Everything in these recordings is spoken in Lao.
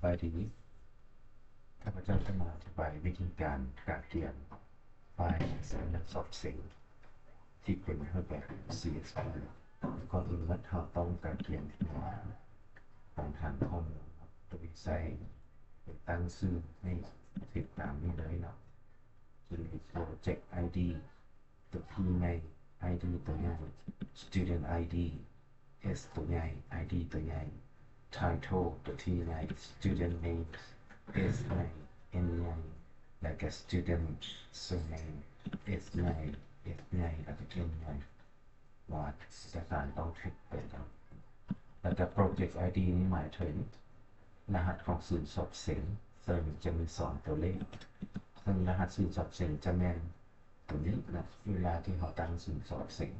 ບາຍດີ, ຂ້າພະເຈົ້າຈະມາອະທິບາຍວິທີການກະກຽມໄຟລ໌ສຳລັບສອບເສັງທີ່ເປັນຮູບແບບ ຊີເອັສວີ. ກ່ອນອື່ນໝົດເຮົາຕ້ອງກະກຽມທີ່ມາຂອງຖານຂໍ້ມູນໂດຍໃຊ້ ຕັ້ງຊື່ໃຫ້ຖືກຕາມນີ້ເລີຍເນາະ ຄືໂປຣເຈັກໄອດີ ຕົວ P ໃຫຍ່ ໄອດີ ຕົວໃຫຍ່ ສະຕູເດັນໄອດີ S ຕົວໃຫຍ່ ໄອດີ ຕົວໃຫຍ່ ໄທເທິນ ຕົວ T ໃຫຍ່ ສະຕູເດັນເນມ S ໃຫຍ່ N ໃຫຍ່ ແລະກະສະຕູເດັນເຊີເນມ S ໃຫຍ່ S ໃຫຍ່ ແລະກະ N ໃຫຍ່ ວ່າເອກສານຕ້ອງຖືກເປັນ ແລະກະໂປຣເຈັກໄອດີນີ້ໝາຍເຖິງລະຫັດຂອງສູນສອບເສັງ ເຊິ່ງຈະມີສອງຕົວເລກ ເຊິ່ງລະຫັດສູນສອບເສັງຈະແມ່ນ ຕົວນີ້ນະ ເວລາທີ່ເຮົາຕັ້ງສູນສອບເສັງ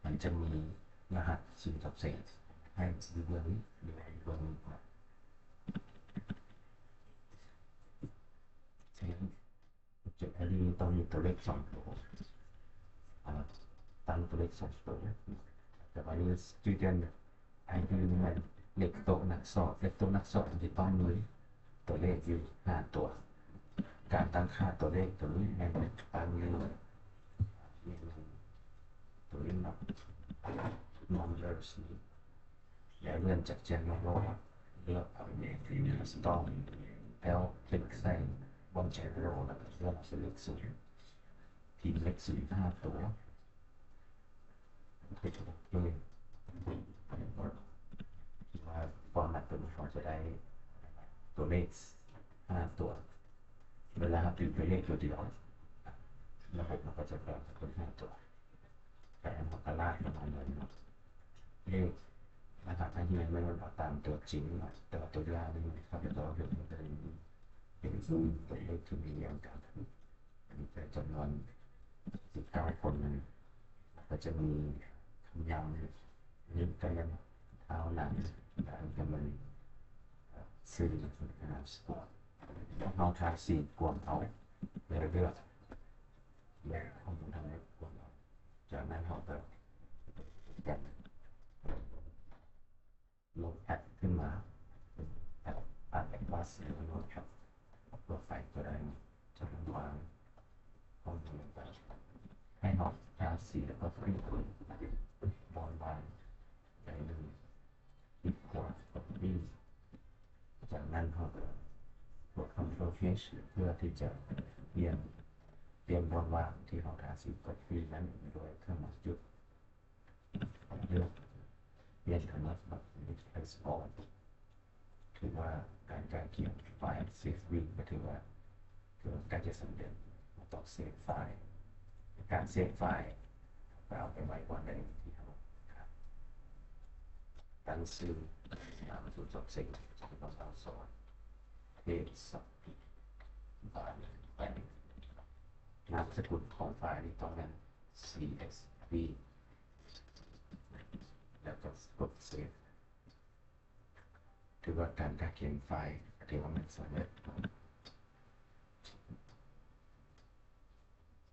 ມັນຈະມີລະຫັດສູນສອບເສັງໃຫ້ຢູ່ເບື້ອງນີ້ ຫຼືວ່າຢູ່ເບື້ອງນີ້. ສະນັ້ນ ໂປຣເຈັກໄອດີຕ້ອງມີຕົວເລກສອງໂຕ ອາ ຕັ້ງຕົວເລກສອງໂຕ ແຕ່ວ່ານີ້ສະຕູເດັນ ໄອດີ ແມ່ນເລກໂຕະນັກສອບ ເລກໂຕະນັກສອບມັນຈະຕ້ອງມີຕົວເລກຢູ່ຫ້າຕົວ. ການຕັ້ງຄ່າຕົວເລກຕົວນີ້ແມ່ນຕັ້ງຢູ່ເມນູຕົວນີ້ເນາະ Numbers ນີ້ ແລ້ວເລື່ອນຈາກ General ເລືອກເອົາ Custom ແລ້ວຄລິກໃສ່ບ່ອນ General ແລ້ວກໍເລືອກເອົາເລກສູນ ພິມເລກສູນຫ້າຕົວ. ໂອເຄ ວ່າ format ຕົວນີ້ເຮົາຈະໄດ້ຕົວເລກຫ້າຕົວ. ເວລາເຮົາພິມຕົວເລກຕົວດຽວ ລະບົບມັນກໍຈະແປເປັນຫ້າຕົວ. ແຕ່ເຮົາກໍລາກມັນເອົາເລີຍເນາະ ເລກລະຫັດທະຫານແມ່ນເອົາຕາມຕົວຈິງເນາະ ແຕ່ວ່າຕົວຢ່າງນີ້ຂ້າພະເຈົ້າເຫັນມັນເປັນ ເປັນຕົວເລກທີ່ມີລຽງກັນ. ມີແຕ່ຈຳນວນສິບເກົ້າຄົນ ກໍຈະມີຄຳນຳ ມີການເອົາໜັງ ແລະ ການກຳເນີດຊື່ ນາມສະກຸນ. ເຮົາທາສີກວມເອົາ ແລ້ວເລືອກ ແລະ ຂໍ້ມູນທັງໝົດກວມເອົາ. ຈາກນັ້ນເຮົາກໍ ໂນດແພັດຂຶ້ນມາ ແພັດ ແພັດ ແອັດວານສ໌ ຫຼື ໂນດແພັດ ທົ່ວໄປກໍໄດ້ ຈະວາງຂໍ້ມູນຕ່າງໆ ໃຫ້ເຮົາທາສີ ແລ້ວກໍຄລິກບ່ອນວ່າງໄດ້ເລີຍ ຄລິກຂວາ ກັອບປີ້. ຈາກນັ້ນເຮົາກໍກົດ Ctrl H ເພື່ອທີ່ຈະປ່ຽນ ປ່ຽນບ່ອນວ່າງທີ່ເຮົາທາສີ ກັອບປີ້ນັ້ນ ໂດຍເຄື່ອງໝາຍຈຸດ. ເລືອກປ່ຽນເປັນ Replace All ຖືວ່າການກະກຽມໄຟລ໌ Save View ກໍຖືວ່າ ຖືວ່າໃກ້ຈະສຳເລັດ. ເຮົາຕ້ອງ Save File. ການ Save File ກໍເອົາໄປໄວ້ບ່ອນໃດທີ່ເຮົາຕ້ອງການ. ຕັ້ງຊື່ຕາມສູນສອບເສັງທີ່ເຮົາສອນ Paste ນາມສະກຸນຂອງໄຟລ໌ນີ້ຕ້ອງແມ່ນ CSV ແລ້ວກໍກົດ Save. ຖືວ່າການກະກຽມໄຟລ໌ ຖືວ່າແມ່ນສຳເລັດ.